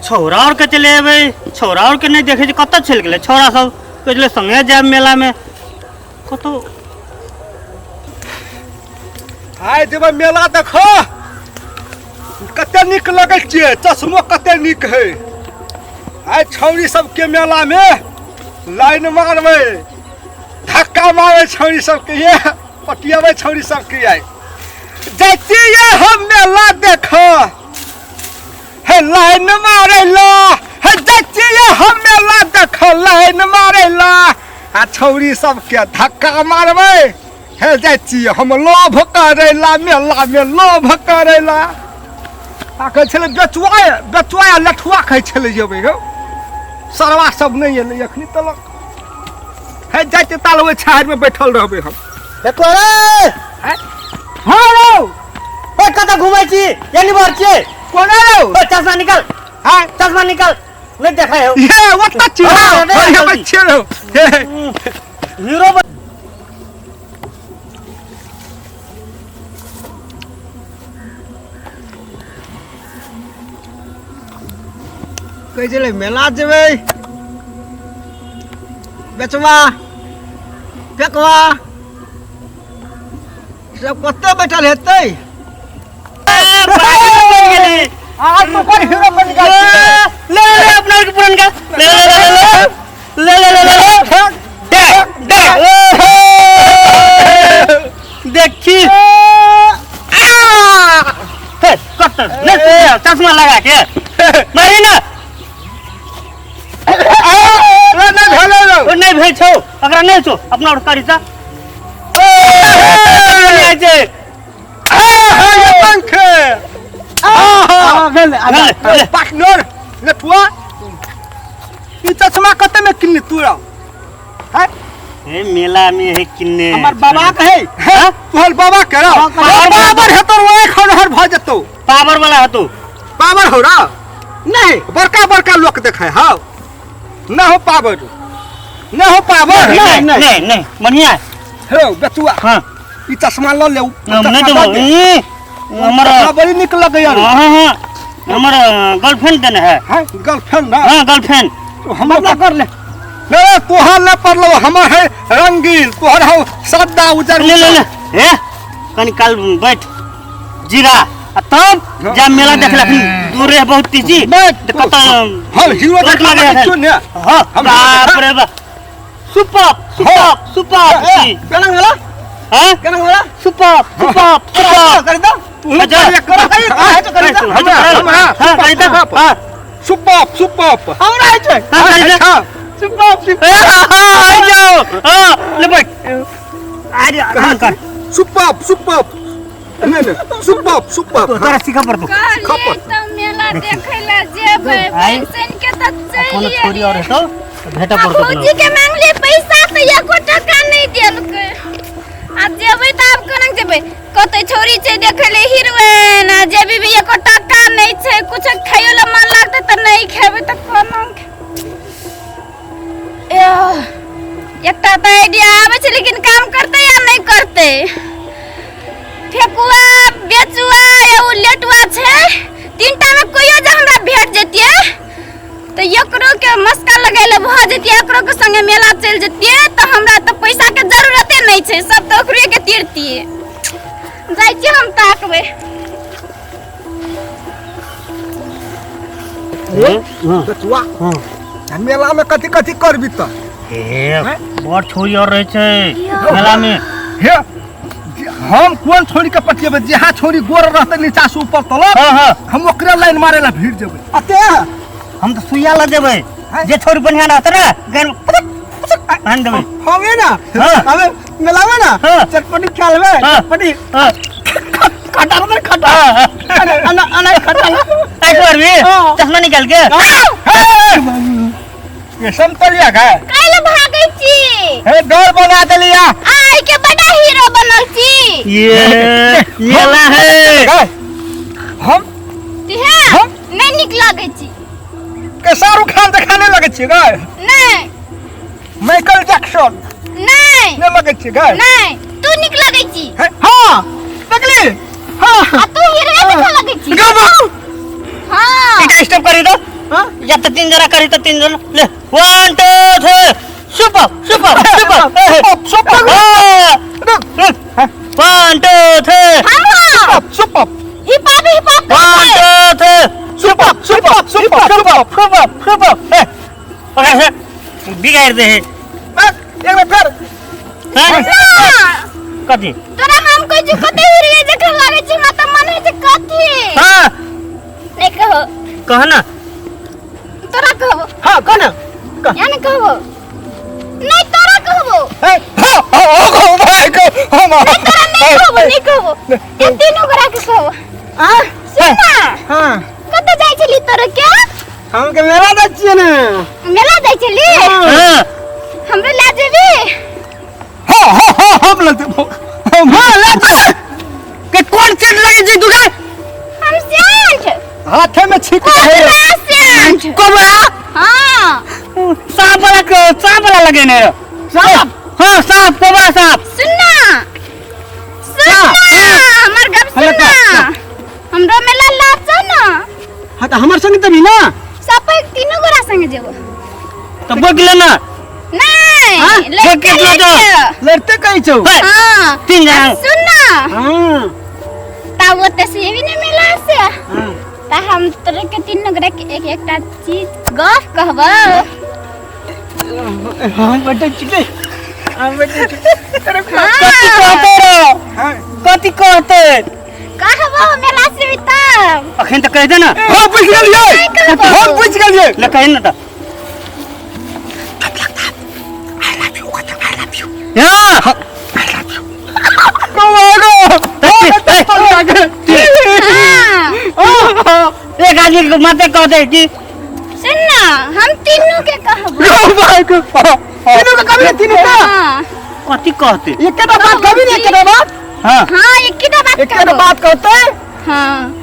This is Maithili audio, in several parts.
छौड़ा आओर के चलि अयबै, छौड़ा आओर के नहि देखै छै, कतऽ चलि गेलै छौड़ा सब? कहै छलै संगे जायब मेलामे, कतौ। आइ जेबै मेला देखो, कते नीक लगै छियै, चश्मो कते नीक है। आइ छौड़ी सबके मेलामे लाइन मारबै, धक्का मारबै छौड़ी सबके, ये पटियेबै छौड़ी सबके। आइ जैतियै हम मेला देखऽ, हे लाइन मारै ला, हे जैतियै हम मेला देखऽ लाइन मारै ला, आ छौड़ी सबके धक्का मारबै। हे जाइ छियै हम लोभ करै ला, मेलामे लोभ करै ला। आ कहै छलै बेचुआ, बेचुआ आ लठुआ कहै छलै जेबै हौ, सरवा सब नहि एलै एखनी तलक। हे जाइ छियै ताल ओहि छाहरिमे बैठल रहबै हम। देखो रे। हैं? हँ रौ। ए, कतऽ घुमै छी? एनी भर छियै। कोना रौ? ओ, चश्मा निकाल। हैं? चश्मा निकाल, नहि देखै हौ। ये ओतऽ छियै। हाँ, रे, बढ़िया जल्दी। छियै रौ। हे, हीरो कहै छलै मेला जेबै, बेचवा फेकवा सब कते बैठल हेतै। आज तो कोई हीरो बन गया। ले ले अपना के पुरनका ले ले ले ले ले ले ले ले दे दे देखी हे कत ले चश्मा लगा के मारी ना। नहीं भेलै रौ। ओ नहीं भेल छौ, अकरा नहीं छौ, अपना और करी ता छै। पंखे पार्टनर नेठुआ, ई चश्मा कते में किनली तू रौ? हे मेला में है किन्ने। हमर बाबा के है। हैं? तोहर बाबा के रौ? पावर हेतो रो, एक हर भ जेतो। पावर वाला हेतो। पावर हो रौ नहीं, बड़का बड़का लोक देखे हौ न हो पावर, न हो पावर। नहीं नहीं नहीं, बढ़िया है। हे बेचुआ। हाँ। ई चश्मा ल ले। नहीं देबो। ई हमर चश्मा बड़ी नीक लगै यार। हाँ हाँ, हमर गर्लफ्रेंड देने है। हैं गर्लफ्रेंड ना? हाँ गर्लफ्रेंड। हमर कर ले नहीं, तोहर ले पड़लो, हमर है रंगीन, तोहर हो सादा उजर। ले ले ले, हे कनी काल बैठ जीरा आ तब जा मेला देखला। दूर रहे बहुत तेजी। बैठ। तऽ कतऽ हम हीरो रोड देखला मांगे क्यों ने? हाँ। हम बाप रे बाप, सुपर सुपर सुपर। केना वाला? हाँ। केना वाला? Super super super. कर दो तू। अच्छा। कर कर कर कर हमरा। हाँ, कर दो। हाँ। सुपर सुपर हमरा है छै। हाँ, कर दो। Super super. आ जाओ, हाँ ले बैठ, अरे आराम कर। सुपर सुपर नहीं नहीं, सुपर सुपर। तोरा सीखा पड़तो। कहलियै तऽ मेला देखै लए जेबै। आइ। पैसन के तऽ कोनो चलि छोरी और एलियै। हेतौ तऽ भेटऽ आ पड़तो। भौजी के मांगलियै पैसा तऽ एको टका नहि देलकै। आ जेबै तऽ आब कोना जेबै? कतै छौरी छै देखै ले हीरोइन, आ जेबी भी एको टका नहि छै। कुछ खाइयो लए मन लागतै तऽ नहि खेबै तऽ कोना? एह, एकटा तऽ आइडिया आबै छै, लेकिन काम करतै या नहि करतै। फेकुआ, बेचुआ या ओ लेटुआ छै, तीनटा में कोइयो जे हमरा भेट जैतियै तऽ एकरो के मस्का लगैले भऽ जैतियै, एकरो के संगे मेला चलि जैतियै तऽ हमरा तऽ पैसा के जरूरते नहि छै, सब तऽ ओकरे के तीरतियै। जाइ छियै हम ताकबै। बचुआ। हाँ। मेला में कथी कथी करबी तऽ? हे, बड़ छोरी और रहै छै मेला में। हे, हम कोन छोड़ी के पटिएबै? जहाँ छोड़ी गोर रहतै नीचा से ऊपर तलक, हाँ हाँ, हम ओकरे लाइन मारे ला भीड़ जेबै। अते हम तऽ सुइया लग जेबै, जे छोरी बढ़िया रहतै ने गैर आनि देबै। हमे ना। हाँ। हमे मेलावे ना। हाँ। चटपटी खा लेबै। हाँ। चटपटी। हाँ। खटा रहतै खटा। हाँ, हाँ। अना अना खटा। ऐसे करबी? हाँ। चश्मा निकाल के। ये समतलिया का काल्हि भागै छी। हे डर बना देलिया। आइ के बड़ा हीरो बनल छी। ये मेला है। हम तिहे हम? नहि नीक लगै छी। के शाहरुख खान देखा नहीं लगे छियै गाय? नहि। Michael Jackson? नहि। नहीं लगे छियै गाय? नहि, तू नीक लगै छी। हाँ देखली हाँ। आ तू हीरो देखा लगै छी। गबा। हाँ। एकटा स्टेप करी दो। हाँ? या तो तीन जना करी तो तीन जना ले 1 2 3 super super super super 1 2 3 हम super hip hop hip hop 1 2 3 super super super super super super ए ओकरा से बिगाड़ दे है एक बार फेर हैं? कथी तोरा हम कहै छी कते हिरवे जखन लागै छै हमरा तऽ मन होइ छै कथी हाँ नहि कहो कह ना तोरा कहबो हाँ कह ना या नहि कहबो नहि तोरा कहबो ए हाँ हाँ हाँ भाई को हम तोरा नहि कहबो नहि कहबो ये तीनू गोरा के कहबो आ सुन ना हाँ कतऽ जाइ छली तोरा के हम के मेला जाइ छियै ने मेला जाइ छली हाँ हमरो लए जेबी हाँ हाँ हाँ हम लगते हम हाँ ले तो के कौन चीज लगे छै दुगा हम सेंट हाथे में छिक कोबरा सेंट कोबरा हाँ सांप वाला सांप वाला लगे ने सांप हाँ सांप कोबरा सांप सुन ना सुन ना हमर गप सुन हेलो, ना हमरो मेला ला चल ना हाँ तो हमर संग तभी ना सब एक तीनों गोरा संगे जेबो तो बोक ले ना हाँ? नहीं लड़के बोक ले तो। लड़के लड़ते कहीं छौ हे, हाँ तीन जना सुन ना हाँ ता वो ते से भी नहीं मेला से हाँ ता हम तोरे के तीनों गोरा के एक एकटा चीज गप कहबो हम बैठे छियै हम बैठे छियै कथी हाँ कहते रो हाँ कथी कहते कहबो मेला से भी तब अखन तो कह दे ना हम बुझ गेलियै हम बुझ गेलियै ले कहि ना तो हाँ हाँ एक आदमी के माते कहते कि सुन ना हम तीनों के कहबो तीनों का कभी तीनों का हाँ कथी कहते एकेटा बात कभी नहीं एकेटा बात हाँ हाँ एकेटा बात एकेटा कहबो बात कहते हाँ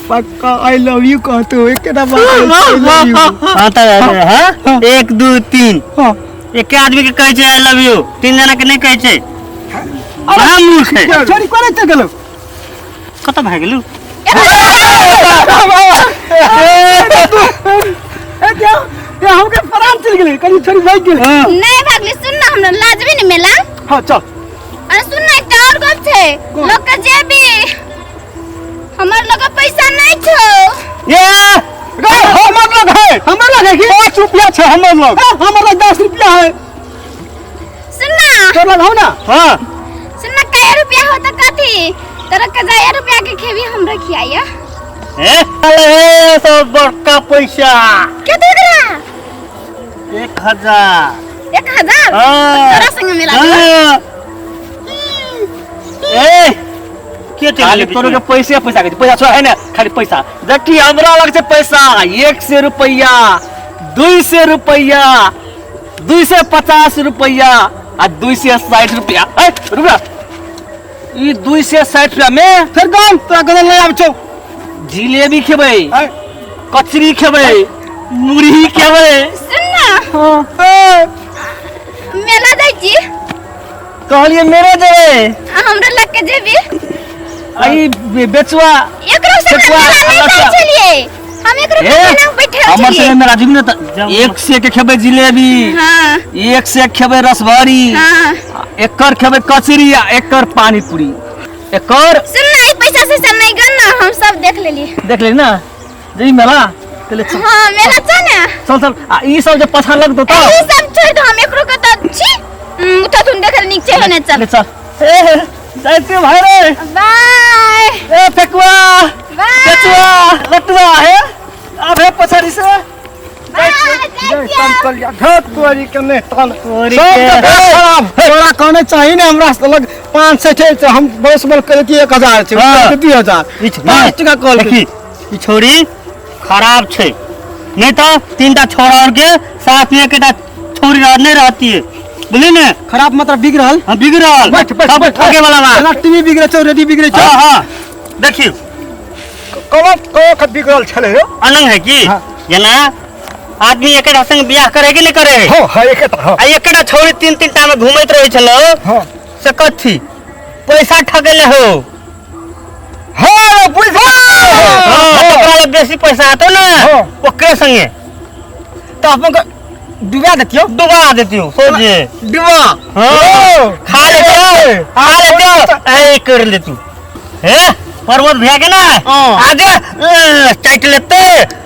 पक्का I love you कहते हो एकेटा बात I love you हाँ तो हाँ एक दू तीन हाँ एके आदमी के कहै छै I love you तीन जना के नहीं कहै छै बड़ा मूर्ख है छोरी कोने चल गेलो कतऽ भए गेलू ए क्या ये हमके प्राण चल गेलै कनी छोरी भाग गेलै हाँ नहीं भागली सुन ना हमरा लाजबी ने मेला हां चल अरे सुन ना एकटा और गप छै लोग के जेबी हमर लग पैसा नहीं छौ ये रे हमर लग है हमर लग है की 5 रुपया छै हमर लग ए, हमर लग 10 रुपया है सुन ना तोर लग हौ ना हाँ सुन ना कै रुपया हो त कथी तोरा के जाय रुपया के खेबी हमरा खियाया ए अरे सब बड़का पैसा के दे दरा 1000 1000 हाँ। तोरा संग मिला देबो। हाँ। ए के चलि खाली गेलै तोरो के बीचमे? पैसे पैसा के पैसा छोड़ है ना खाली पैसा देखी हमरा लग छै पैसा 100 रुपया 200 रुपया 250 रुपया आ 260 रुपया ए रुपया ई 260 रुपया में फेर गाम तोरा गदल नहीं आबै छौ जिलेबी खेबै आँय? कचरी खेबै मुरही खेबै सुन ना ए, मेला जाइ छी कहलिए मेरे जेबै आ हमरा लग के जेबी आ ई बेचुआ एकरो संग ठेकुआ, मेला नहीं जाइ लच्छा। छलियै हम एकरो ए, मेला में बैठल हमर छलियै संगे मेला जेबी ने तऽ एक से के खेबै जिलेबी हाँ एक से खेबै रसभरी हाँ एकर खेबै कचरी आ एकर पानी पूरी एकर सुन ना ई पैसा से नहीं गन ना हम सब देख लेलियै देख ले ना जे मेला चले चल हाँ मेला चल ना चल चल आ ई सब जे पछा लगतो ई तऽ सब छोड़ दो हम एकरो के तऽ छी उठा तुम देखल नीक छै ने चल ले चल ए जाइ छियौ भाइ रे बाय ए फेकुआ बाय बेचुआ लटुआ हे आब हे पछाड़ी से बाय जाइ छियौ। तन घट तोरी के नहीं तन तोरी सब के। के खराब तोरा कहने चाही ने हमरा से लग 500 छै तऽ हम बस बल करे कि 1000 छै हाँ। 2000 ई छ- 5 टका कॉल देखी ई छोरी खराब छै नहीं तो तीन टा छोरा और के साथ में एकटा छोरी रह नहीं रहती है बुझली ने खराब मतलब बिक रहल हाँ बिगड़ल बैठ, बैठ, सब बैठ। ठगे वाला बात जेना टीवी बिगड़ै छौ रेडियो बिगड़ै छौ हाँ हाँ देखियो कब कब बिगड़ल छलै रे अनंग है की हाँ। जेना आदमी एकेटा संग बियाह करे कि नहीं करे है हाँ हाँ एकेटा हाँ आ एकेटा छोरी तीन तीन टा में घूमैत रहे छलो हाँ से कथी पैसा ठगेले हो हाँ बुझ हाँ, ओकरा लग बेसी पैसा आतो ना हाँ। ओकरे संगे तो अपन के डुबा देतियो डुबा देतियो सोचे डुबा हाँ खा लेते खा लेते ऐ कर ले तू हे पर्वत भैया के ना हाँ। आगे चाट लेते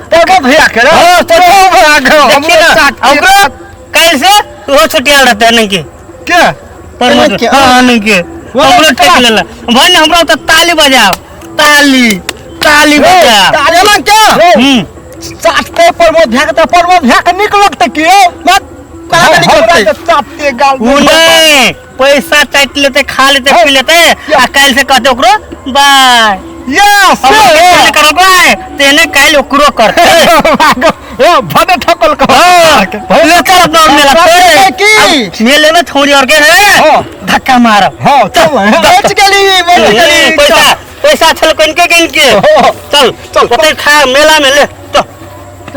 प्रमोद भैया के रे हाँ, तो प्रमोद भैया के देखिए ना हमरो ओकरो कल से वो छुटियाल रहते हैं के के प्रमोद के, हाँ नहीं के वो हमरो तो टेक लेला भाई ने हमरा तो ताली बजाओ ताली ताली बजाओ ताली के हम्म चाटते प्रमोद भैया के तो प्रमोद भैया के निक लगते की यौ मत कहाँ के हमरा निकलते के चाटते गाल उ नहीं पैसा चाट लेते खा लेते पी लेते आ काल से कहते ओकरो बाय यस हम तेने करबै तेने काल ओकरो करते ए भदे ठकल कह ले चल अपना और मेला करते की? मेले में छोड़ी और के है हाँ। धक्का मारब हां चल बच गेली बच गेली पैसा पैसा छल कन के कन के हाँ। चल चल ओते खा मेला में ले चल